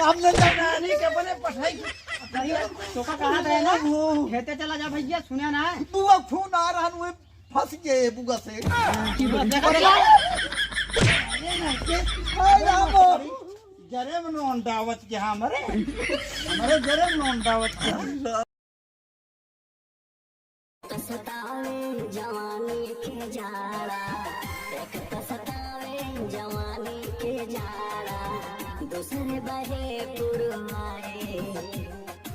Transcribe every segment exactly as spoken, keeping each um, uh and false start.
अब न जाना नहीं के अपने पठाई की। भैया, तोका कहा था ना? वो खेते चला जा भैया, सुना ना? बुआ फोन आ रहा है, फंस गए बुआ से। अरे ना, के-, अरे रामो। जरे में नोन दावत के हमरे, हमरे जरे में नोन दावत के। त सतावे जवानी के जाड़ा, एक त सतावे जवानी के जाड़ा, दूसरे बहे पुरवाए।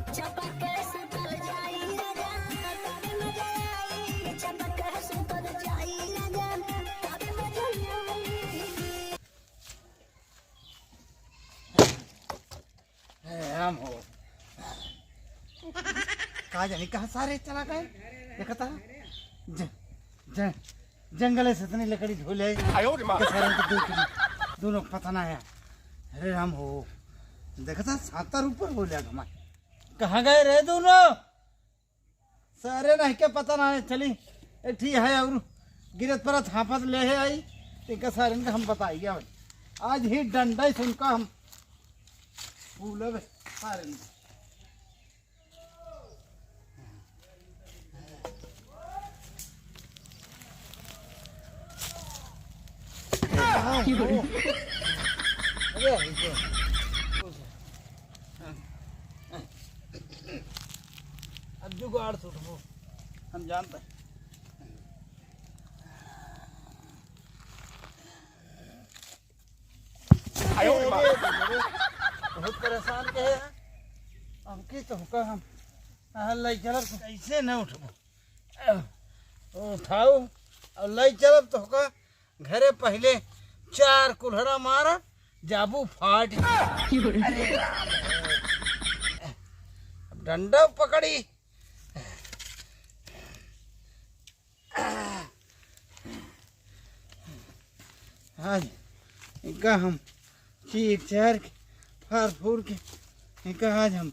चपक सुतल जाई राजा, तब मजा आई, चपक सुतल जाई राजा, तब मजा आई। ए, राम हो। का जानी कहाँ सारे चला गए? देखता है? ज-, ज-, जंगले से इतनी लकड़ी ढो ले आई। आयो रे माँ। के सारे के दो, दोनों पता ना आया। अरे राम हो। देखता है, सात रुपये हो लिया कमाई। कहाँ गए रे दोनों? सारे नहीं के पता ना है, चली। एक ठी है और गिरत परत हाफत ले है आई, इनका सारन का हम बताइए भाई। आज ही डंडा ही सुनका हम भूलब सारन। अरे, अब जुगाड़ सुटबो, हम जानते हैं। आयो रे माँ। बहुत परेशान के है। अब की तो का हम, हाँ, लई चलब तो कैसे न उठबो। उठाऊ और लई चलब तो का घरे पहले चार कुल्हड़ा मारा, जाबू फाट। अरे राम। अब डंडा पकड़ी। आज इनका हम चीर चार के, फार फूर के, इनका आज हम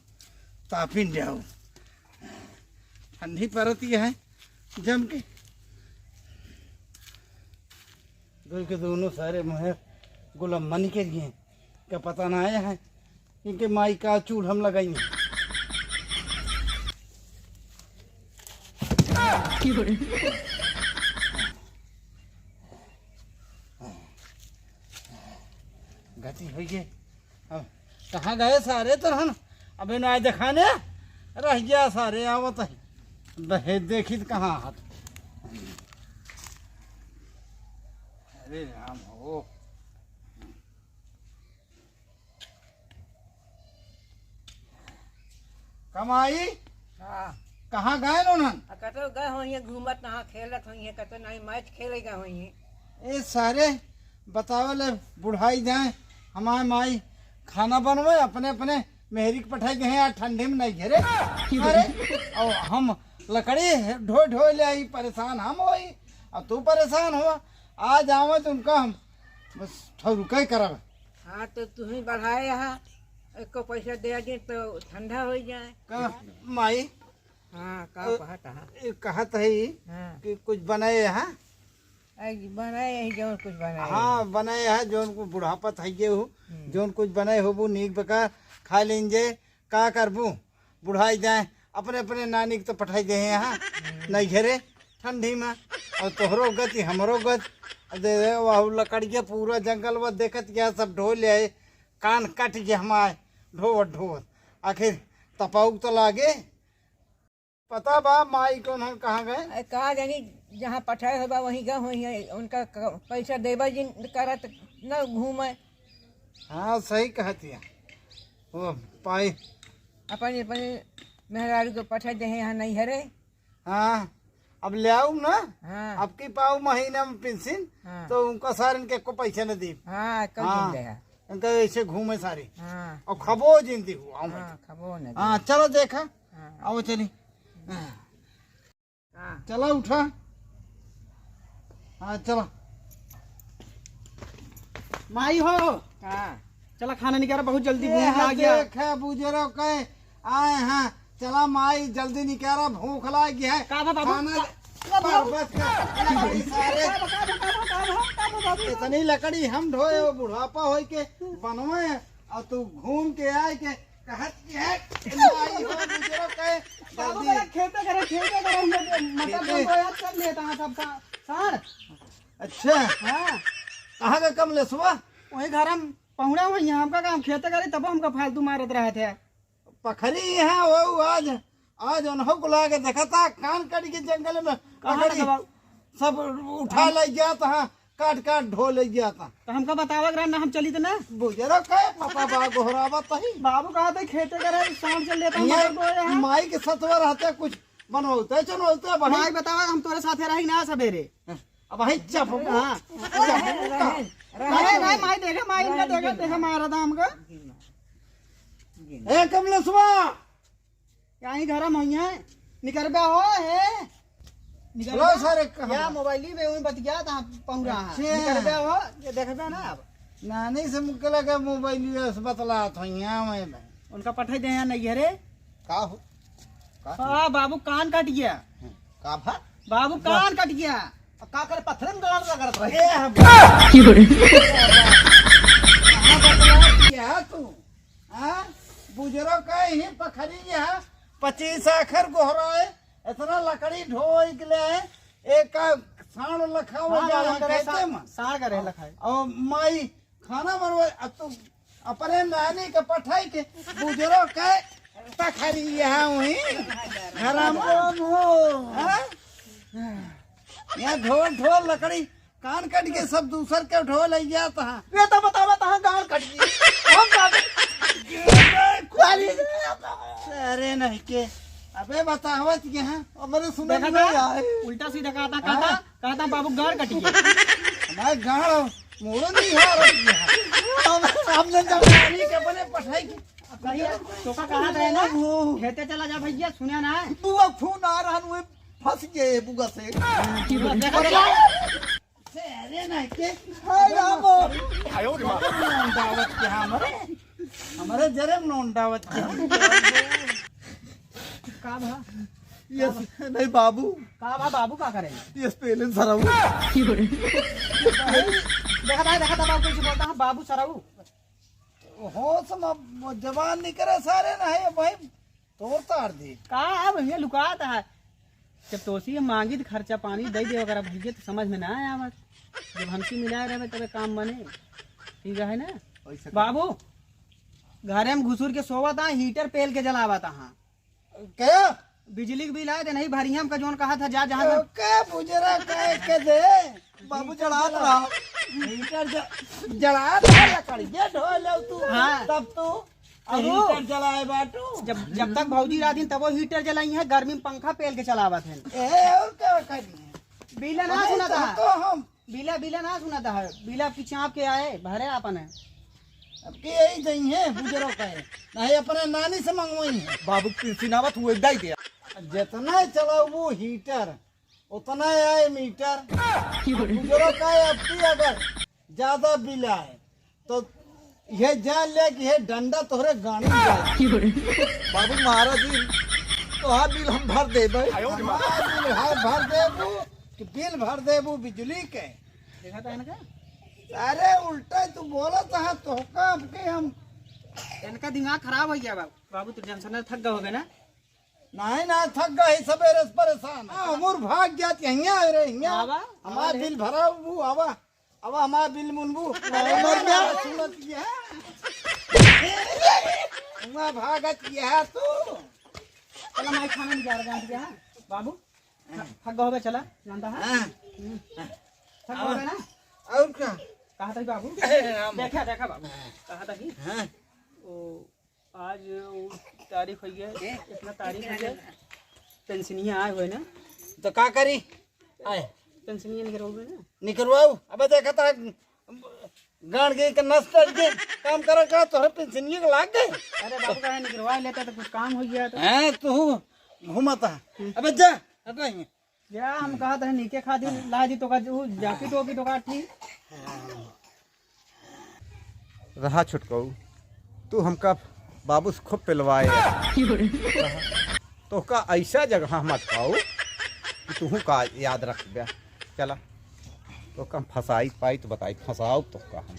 तापिन जाऊ। ठंडी परत ही है जम के। दो के दोनों सारे मुहे गुलाम मन के लिए का पता ना आया है, इनके माई का चूल्हा में लगाई है। गति होई गे। अब कहाँ गए सारे तो रहन? अबे ना दिखाने रह गया सारे, आवत है। बहे देखी तो कहाँ हाथ। अरे राम हो। कमाई? हाँ। कहाँ गए नोनन? आ, कतो गए होइहें घूमत, कहाँ खेलत होइहें, कतो नहीं मैच खेले गए होइहें। ए सारे, बतावे ले बुढ़ाई जाए, हमारे माई खाना बनवे, अपने अपने मेहरी के पठाई दे हैं यार, ठंडी में नहीं घेरे। अरे, और हम लकड़ी ढो ढो ले आई, परेशान हम होई, और तू परेशान हो। आ जावे तो उनका हम बस ठौरुका ही करब। हाँ, तो तू ही बढ़ाए यहाँ, एको पैसा दे दे तो ठंडा हो जाए। का माई? हाँ, का अ, कहत हा? ए, कहत है हाँ। कि कुछ बनाए यहाँ? आई बनाए यही जौन कुछ बनाए। हाँ, बनाए है, जौन को बुढ़ापा था ये हो, हम्म। जौन कुछ बनाए हो, वो नीक बेकार खा लेंगे। का करबू? बुढ़ाई जाए, अपने, अपने नानी के तो पठाई दे हैं यहाँ, हम्म। नहीं घेरे, ठंडी में। और तोहरो गति, हमरो गति। दे, दे, वह लकड़िया पूरा जंगल व देखत गया, सब ढो ले आए, कान कट गया हमारे, ढोवत, ढोवत। आखिर तपाउक तो लागे। पता बा माई कौन हम कहाँ गए? अरे का जानी, जहाँ पठाए हो बा वहीं गए होइहें, उनका क-, पैसा देबा जिन करत न घूमे। हाँ, सही कहतिया। वो पाई। अपन, अपन मेहरारू के पठाए दे हैं यहाँ नहीं हरे। हाँ, अब ले आऊ ना। हाँ। अब की पाऊ महीना में पेंशन, हाँ। तो उनका सारन के को पैसा न दी। हाँ, कल हाँ। दिन दे है। इनका ऐसे घूमे सारे। हाँ। और खबो जिन दी हुआ हम। हाँ, खबो न दी। हाँ, चलो देखा। हाँ। आओ चली। हाँ। चला उठा। हाँ, चला। माई हो। हाँ। चला खाना निकाला, बहुत जल्दी ए, भूख हाँ, लाग गया। देख, है बुजुर्ग के आए हैं। चला माई, जल्दी निकाला, भूख लाग गया है। का बा बाबू? खाना का, का बा बाबू? बस, बस, लकड़ी सारे। का बा, का बा, का बा, का बा, का बा बाबू? इतनी लकड़ी हम ढोए, वो बुढ़ापा होई के बनवे। और तू घूम के आए के कहत कि है, "ए, माई हो, बुजुर्ग के बाबू जल्दी।" मेरा खेते करे, खेते करे, हम लोग मतलब खेते? हमको याद कर लेता है सब सा-, साढ़। अच्छा। हाँ। कहाँ का कमलेसवा? वही घर हम पहुँड़ा हुई हैं, हमका काम खेते करे, तब हमका फालतू मारत रहत है। पखरी है वो, आज, आज उन्हों को लाके देखा था, कान कट के जंगल में कहाँ पकड़ी, लगा बाबू? सब उठा हम ले गया था, काट काट ढो ले गया था। तो हमका बतावा करा ना, हम चली तो ना। बुजुर्ग का पता बा, गोहरावा तही। बाबू कहा था खेते करे, सांड चल लेता, ये मगर को यहाँ। माई के सतवा रहते, कुछ बनवाते, चुनवाते, भाई। माई बतावा, हम तोरे साथे रही ना सवेरे। अब भाई चप। हाँ। रहे, रहे, रहे। रहे, रहे, माई देखे, माई इनका देखे, देखे मारा था हमका। ए कमलेसवा, यहीं घर में होइहैं। निकरबे हो, हे? निकरबे? चलो सारे, कहाँ या बा? मोबाइल में वहीं बतिया था, पहुँचा है। अच्छा। निकरबे हो, ये देखबे ना अब। नानी से मुकला का मोबाइल से बतलात होइहैं मैं। उनका पठाई दे यहाँ नहीं है रे। का हो? का हो? हाँ, बाबू कान कट गया। का भा? बाबू वाह। कान कट गया। अब का करे, पत्थरन गाड़ रगड़त रहे। ए, हम कहाँ बतलात किया तू? हाँ? बुजुर्ग का ही पखरी है, पच्चीस आखर गोहराए, इतना लकड़ी ढोई के ले आए, एक का साँड़ लखावे हाँ, जा बाबू, रहा करे खेते सा-, में। साँड़ करे लखाए। और माई खाना बनवे, अब तू अपने नानी के पठाई के बुजुर्ग के पखरी यहाँ हुई। हराम हो। हाँ? यहाँ ढोल ढोल लकड़ी कान कट के सब दूसर के ढोल है गया तहाँ। ये तो बतावा तहाँ गाल कट गई। हम का अरे नहीं के। अबे बतावत यहाँ। हमरे सुने देखा नहीं था? आए। उल्टा सीधा कहा था, कहा था, हाँ? कहा था बाबू गाल कट गई। हमारे गाल मोड़ो नहीं है रही है। हम, हमने जब नानी के अपने पठाई की। कहिए, तो का कहा था ना? वो। खेते चला जा भैया, सुना ना है? बुआ फोन आ रहा है, फंस गए बुआ से। देखा था? अरे नहीं के। हाय रामो। नोन दावत के हमरे, हमरे जरे नोन दावत के। का भा? ये नहीं बाबू। का भा बाबू का करे? ये स्पेलिंग सराऊ। देखा था, देखा था बाबू कैसे बोलता है बाबू सराऊ। होश में जबान निकरे सारे नहीं भाई। तोर तार दे। का अब ये लुकात है? जब तोसी ये मांगी त खर्चा पानी दे दे वगैरह भैया तो समझ में ना आया आवत। जब हमसे मिलाए रहे तबे काम बने। ठीक है ना? वैसे बाबू, घरे में घुसुर के सोवत आ, हीटर पेल के जलावत आ। हाँ। क्या? बिजली के बिल आए दे नहीं भरी हमका जोन कहा था जा जहाँ तो का बुजरा कहे के दे। बाबू जड़ात रहा। हीटर ज-, जड़ात रहा लकड़ी। ये ढोल है तू। हाँ। तब तू अब हीटर जलाए बाटू। जब, जब तक भौजी रहती तब वो हीटर जलाई है, गर्मी में पंखा पेल के चलावत है। ए, और का करी है? बिला ना सुनत है। तो हम बिला, बिला ना सुनत है। बिला की चाप के आए, भरे आपन है। अब के यही जई है, बुजुर्ग का है। नहीं अपने नानी से मंगवाई है। बाबू पिलसिनावत हुए दाई दे। जितना चलाऊ वो हीटर, उतना आए मीटर। बुजुर्ग का है, अब की अगर ज्यादा बिल आए, तो यह जान ले कि यह डंडा तोहरे गाड़ी में जाए। बाबू महाराज जी, तोहार बिल हम भर देबे। हमार बिल भर, भर देबू कि बिल भर देबू बिजली के? देखा था इनका? अरे उल्टा तू बोलत है, तोहका अब के हम इनका दिमाग खराब हो गया बाबू। बाबू तू टेंशन में थक गए होगे ना? नहीं ना, थक गए सवेरे से परेशान। हाँ, हमर भाग गया त हियाँ आए रहे, हियाँ। आवा, हमार आवा। बिल भरा हु, आवा। अब हमार बिल मुनबू। अरे मर गया। सुनत ये है। हुआ भागत ये है तू। चला माई खाना नहीं जा रहा, जानत है? बाबू, थक गए होगे, चला, जानता है? हाँ। हम्म। थक गए होगे ना? और का? कहा था बाबू? अरे राम। देखा, देखा बाबू। कहा था कि हाँ। ओ, आज वो तारीख हो गया, के? इतना तारीख हो गया, पेंशनिया आए हुए ना। तो का करी? आए। पेंशनिया निकलवाओ ना। निकलवाओ। अबे देखा था, गाड़ के एक नस टट के काम करा का, तोहरे पेंशनिया के लाग गए। अरे बाबू, कहे निकलवा लेता तो कुछ काम हो गया तो। हैं, तू घूमता। हम्म। अबे जा, हटा यहाँ। या हम कहा था नीचे खा दी, ला दी तो का, वो जाकी तो की तो का ठीक। रहा छुटकऊ, तू हमका बाबू से खूब पिलवाए। तोहका ऐसा जगह हम अटकाऊ कि तू का याद रख बे। चला, तोहका हम फंसाई पाई तो बताई, फंसाऊ तोहका हम।